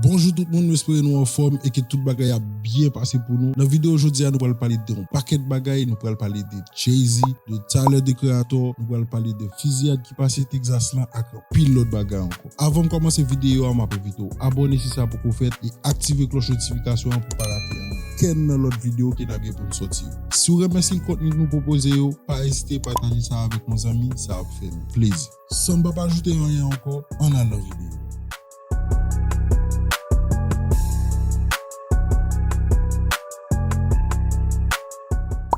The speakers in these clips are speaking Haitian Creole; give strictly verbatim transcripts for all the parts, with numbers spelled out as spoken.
Bonjou tout moun, nou espere nou anfòm e ke tout bagay ap byen pase pou nou. Nan videyo jodi a, nou pral pale de yon pakèt bagay, nou pral pale de Jay-Z, de Tyler, The Creator, nou pral pale de fiziyad ki pase Texas lan ak anpil lòt bagay ankò. Avan m kòmanse videyo a, m ap envite w abòne si sa poko fèt e aktive klòch notifikasyon an pou pa rate ankenn nan lòt videyo ke n ap gen pou n sòti yo. Si w renmen stil kontni nou pwopoze yo, pa ezite pataje sa avèk yon zanmi, sa ap fè nou plezi. San m pa ajoute anyen ankò, ann al nan videyo.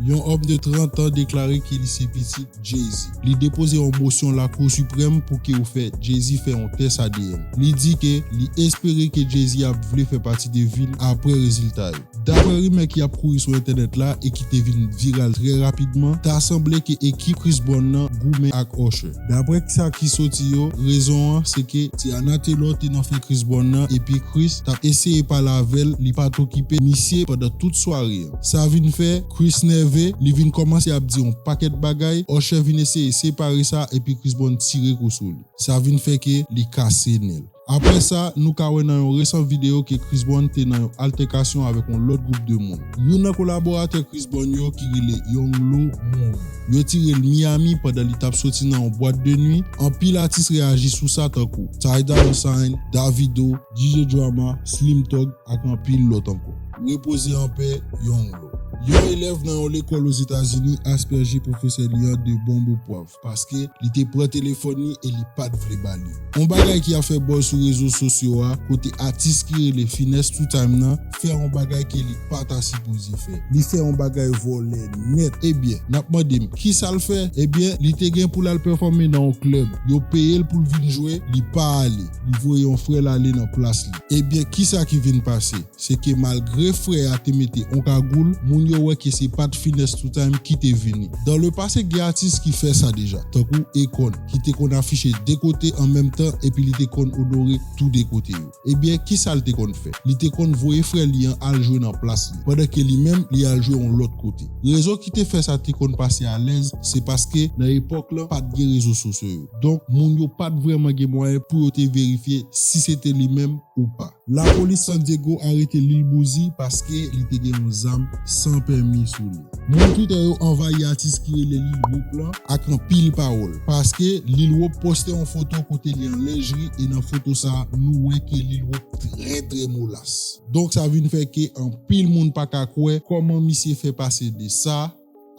Yon òm de trant an deklare ke li se pitit Jay-Z. Li depoze yon mosyon Lakou Siprèm pou ke yo fè Jay-Z fè yon tès A D N. Li di ke li espere ke Jay-Z ap vle fè pati de vi l apre rezilta yo. Daprè rimè ki ap kouri sou entènèt la e ki te vin viral trè rapidman, ta sanble ke ekip Chris Brown nan goumen ak Usher. Daprè sa ki soti yo, rezon an se ke Teyana Taylor te nan fè Chris Brown nan epi Chris t ap eseye pale avè l, li pa t okipe misye pandan tout sware an. Sa vin fè Chris nève, li vin kòmanse ap di yon pakèt bagay, Usher vin eseye separe sa epi Chris Brown tire kou sou li. Sa vin fè ke li kase nen l. Apre sa, nou ka wè nan yon resan videyo ke Chris Brown te nan yon altèkasyon avèk yon lòt gwoup de moun. Youn nan kolaboratè Chris Brown yo ki rele Young Lo mouri. Yo tire l Miami pandan li t ap soti nan yon bwat de nwi. Anpil atis reyaji sou sa tankou Ty Dolla Sign, Davido, D J Drama, Slim Thug ak anpil lòt ankò. Repoze anpè, Young Lo. Yon elèv nan yon lekòl Ozetazini aspèje pwofesè li an de bonbo pwav paske li te pran telefòn li e li pa t vle ba li. Yon bagay ki ap fè buzz sou rezo sosyo a, kote atis ki rele Finesse Two Time nan fè yon bagay ke li pa ta sipoze fè. Li fè yon bagay vòlè nèt. Ebyen, n ap mande m, kisa l fè? Ebyen, li te gen pou l al pèfòme nan yon klèb. Yo peye l pou l vin jwe, li pa ale. Li voye yon frè l ale nan plas li. Ebyen, kisa ki vin pase? Se ke malgre frè a te mete yon kagoul, moun yo wè ke se pa t Finesse Two Time ki te vini. Dans le passé, gen atis ki fè sa deja, tankou Akon, ki te konn afiche de kote an menm tan epi li te konn onore tou de kote yo. Ebyen, kisa l te konn fè? Li te konn voye frè li an al jwe nan plas li, pandan ke li menm, li al jwe yon lòt kote. Rezon ki te fè sa te konn pase alèz, se paske nan epòk lan, pa t gen rezo sosyo yo. Donk, moun yo pa t vrèman gen mwayen pou yo te verifye si se te li menm ou pa. Lapolis San Diego arete Lil Boosie paske li te gen yon zam san pèmi sou li. Moun Twitter yo anvayi atis ki rele Lil Whoop lan ak anpil pawòl, paske Lil Whoop poste yon foto kote li an lenjri, e nan foto sa, nou wè ke Lil Whoop trè, trè molas. Donk, sa vin fè ke anpil moun pa ka kwè kòman misye fè pase de sa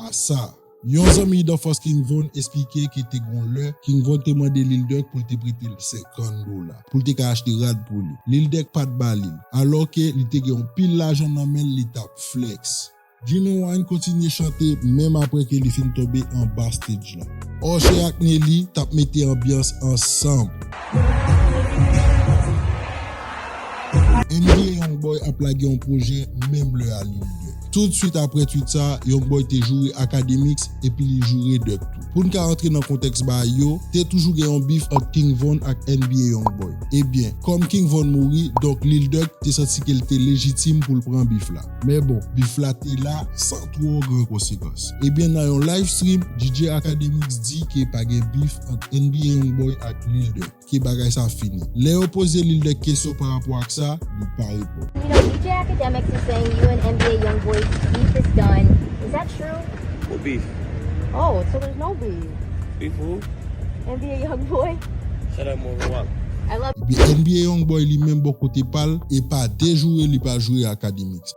a sa. Yon zanmi danfans King Von esplike ke te gon lè King Von te mande Lil Durk pou l te prete l senkant dola pou l te ka achte rad pou li. Lil Durk pa t ba li l, alòke li te gen yon pil lajan nan men l, li t ap flex. Ginuwine kontinye chante menm apre ke li fin tonbe anba stage la. Usher ak Nelly t ap mete anbyans ansanm. N B A Youngboy ap lage yon pwojè menm lè a Lil Durk. Toutswit apre tweet sa, Youngboy te joure Akademiks epi li joure Durk tou. Pou n ka rantre nan kontèks bagay yo, te toujou gen yon bif ant King Von ak N B A Youngboy. Ebyen, kòm King Von mouri, donk Lil Durk te santi ke l te lejitim pou l pran bif la. Men bon, bif la te la san twò gran konsekans. Ebyen, nan yon live stream, D J Akademiks di ke pa gen bif ant N B A Youngboy ak Lil Durk, ke bagay sa fini. Lè yo poze Lil Durk kesyon pa rapò ak sa, li pa reponn. You know, D J Akademiks is saying you and N B A Youngboy's beef is done. Is that true? Who beef? Oh, so there's no beef. Beef who? N B A Youngboy. Shut up, Morgan Wallen. I love Ebyen, N B A Youngboy li menm bò kote pa l, e pa de joure li pa joure Akademiks.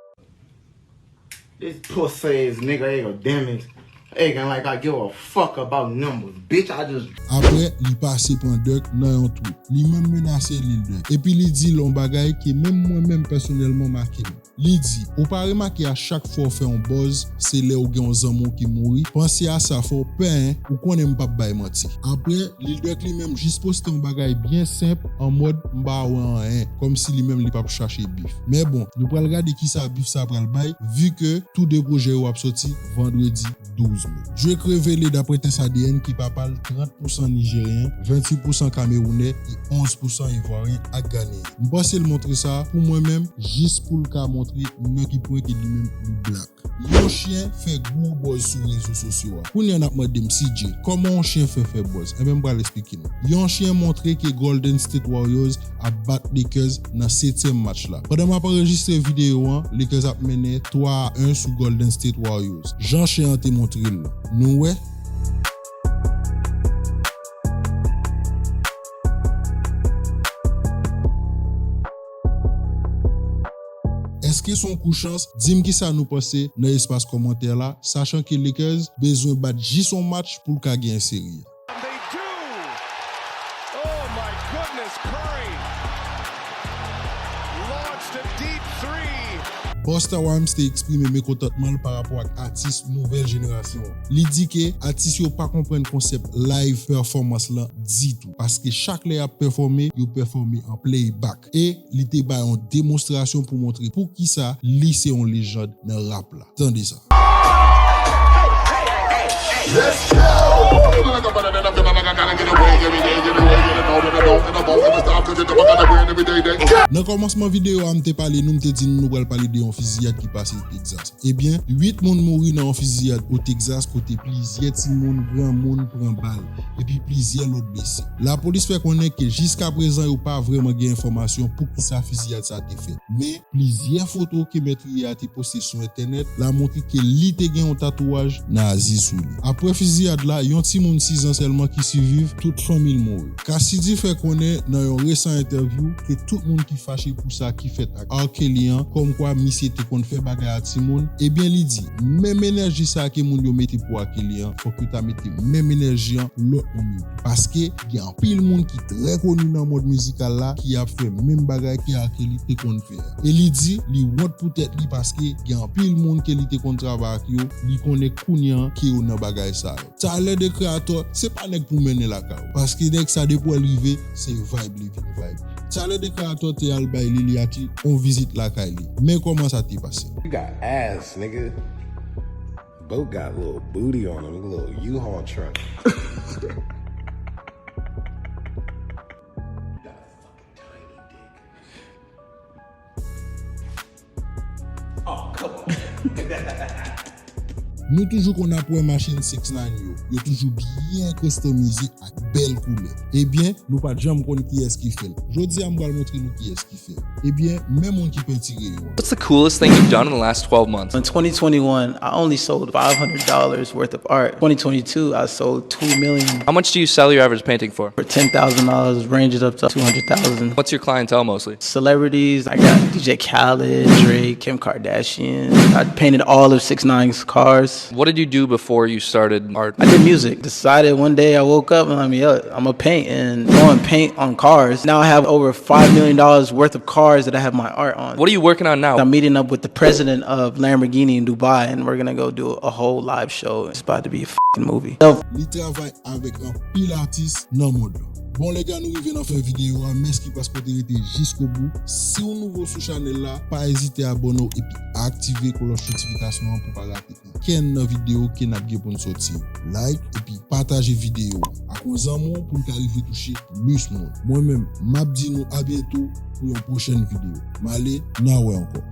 This pussy ass nigga Akademiks acting like I give a fuck about numbers. Bitch, I just Apre, li pase pran Durk nan yon twit. Li menm menase Lil Durk. Epi li di l yon bagay ke menm mwen menm pèsonèlman make m. Li di, ou pa remake a chak fwa w fè yon buzz, se lè ou gen yon zanmi w ki mouri? Panse a sa, fò w pè, en, ou konnen m p ap bay manti. Apre, Lil Durk li menm jis poste yon bagay byen senp, an mòd m pa wè anyen, kòmsi li menm li p ap chache bif. Men bon, nou pral gade kisa bif sa pral bay, vi ke tou de pwojè yo ap soti vandredi douz. Drake revele, dapre tès A D N, ke papa l trant pousan Nijeryen, venntuit pousan Kamewounè e onz pousan Ivwaryen ak Ganeyen. M panse l montre sa, pou mwen menm, jis pou l ka montre nan ki pwen ke li menm li black. Yon chen fè gwo buzz sou rezo sosyo a. Kounye a n ap mande m, C J, kòman yon chen fè fè buzz? Enben, m pral eksplike nou. Yon chen montre ke Golden State Warriors ap bat Lakers nan setyèm match la. Pandan m ap anrejistre videyo an, Lakers ap mennen twa a en sou Golden State Warriors, jan chen an te montre l lan. Nou wè? Èske se yon kou chans? Di m kisa nou panse nan espas kòmantè la, sachan ke Lakers bezwen bat jis yon match pou l ka genyen seri a. And they do! Oh my goodness, Curry launched a deep three. Busta Rhymes te eksprime mekontantman l pa rapò ak atis nouvèl jenerasyon an. Li di ke atis yo pa konprann konsèp live performance lan ditou, paske chak lè y ap pèfòme, yo pèfòme an playback. E li te bay yon demonstrasyon pou montre poukisa li se yon lejand nan rap la. Tande sa. Nan kòmansman videyo a, m te pale nou, m te di nou nou pral pale de yon fiziyad ki pase Texas. Ebyen, uit moun mouri nan yon fiziyad o Texas kote plizyè timoun, granmoun pran bal, epi plizyè lòt blese. Lapolis fè konnen ke jiskaprezan yo pa vrèman gen enfòmasyon poukisa fiziyad sa te fèt. Men, plizyè foto ke mètriye a te poste sou entènèt la montre ke li te gen yon tatouaj nazi sou li. Apre fiziyad la, yon timoun sis an sèlman ki siviv, tout fanmi l mouri. Cassidy fè konnen nan yon resan entèvyou ke tout moun ki fache pou sa ki fèt ak R. Kelly an, kòmkwa misye te konn fè bagay a timoun, ebyen li di, menm enèji sa ke moun yo mete pou R. Kelly an, fòk yo ta mete menm enèji an lòt moun yo tou. Paske gen anpil moun ki trè koni nan mond mizikal la ki ap fè menm bagay ke R. Kelly te konn fè a. E li di, li wont pou tèt li paske gen anpil moun ke li te konn travay ak yo, li konnen kounye an ke yo nan bagay sa yo. Tyler, the Creator, se pa nèg pou mennen lakay ou. Paske nèg sa, depi w rive, se vibe li vin vibe. Tyler, the Creator, te al bay Lil Yachty yon vizit lakay li. Men kòman sa te pase. You got ass, nigga. Boat got little booty on him, little U-Haul truck. Oh, come on. Nou toujou konn ap wè machin six nine yo. Yo toujou byen customize ak bèl koulè. Ebyen, nou pa t janm konn kiyès ki fè l. Jodi a, m pral montre nou kiyès ki fè l. Ebyen, men moun ki pentire yo an. What's the coolest thing you've done in the last twelve months? In twenty twenty-one, I only sold five hundred dollars worth of art. Twenty twenty-two, I sold two million. How much do you sell your average painting for? For ten thousand dollars, ranges up to two hundred thousand. What's your clientele mostly? Celebrities. I got D J Khaled, Drake, Kim Kardashian. I painted all of six nine's cars. What did you do before you started art? I did music. Decided one day I woke up and I'm like, "Yo, I'ma paint," and throwing paint on cars. Now I have over five million dollars worth of cars that I have my art on. What are you working on now? I'm meeting up with the president of Lamborghini in Dubai, and we're gonna go do a whole live show. It's about to be a fucking movie. Li travay avèk anpil atis nan mond lan. Bon, lèga, nou rive nan fen videyo a. Mèsi paske w te rete jiskobou. Si w nouvo sou chanèl la, pa ezite abòne w epi aktive klòch notifikasyon an pou w pa rate okenn nan videyo ke n ap gen pou n soti. Like epi pataje videyo a ak yon zanmi w pou l ka rive touche plis moun. Mwen menm, m ap di nou a byento pou yon pwochèn videyo. M ale, n a wè ankò.